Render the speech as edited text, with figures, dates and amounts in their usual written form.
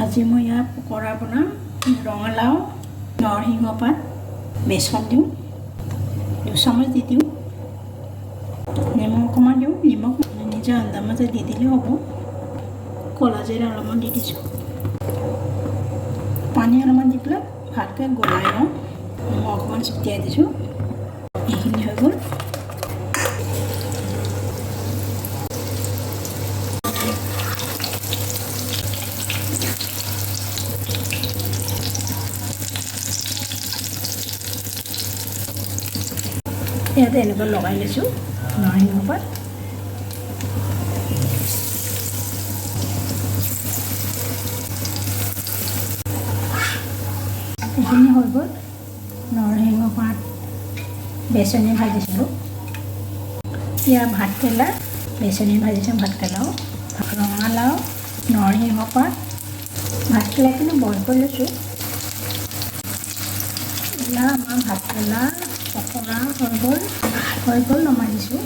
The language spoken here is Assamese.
আজি মই ইয়াত পকৰা বনাম। ৰঙালাও, নৰসিংহ পাত, বেচন দিওঁ, 2 চামুচ দি দিওঁ। নিমখ অকণমান দিওঁ। নিমখ নিজৰ আন্দাজমতে দি দিলেও হ'ব। ক'লা জিৰা অলপমান দি দিছোঁ। পানী অলপমান দি পেলাই ভালকৈ গলাই লওঁ। নিমখ অকণমান ছটিয়াই দিছোঁ। এইখিনি হৈ গ'ল। ইয়াতে এনেকৈ লগাই লৈছোঁ নৰসিংহ পাত। এইখিনি হৈ গ'ল। নৰসিংহ পাত, বেচনী ভাজিছিলোঁ। এতিয়া ভাতকেৰেলা, বেচনী ভাজিছোঁ। ভাতকেৰেলাও, ৰঙালাও, নৰসিংহ পাত, ভাতকেৰেলাখিনি বইল কৰি লৈছোঁ। এতিয়া আমাৰ ভাতকেৰেলা পকৰা হৈ গ'ল, হৈ গ'ল, নমাই দিছোঁ।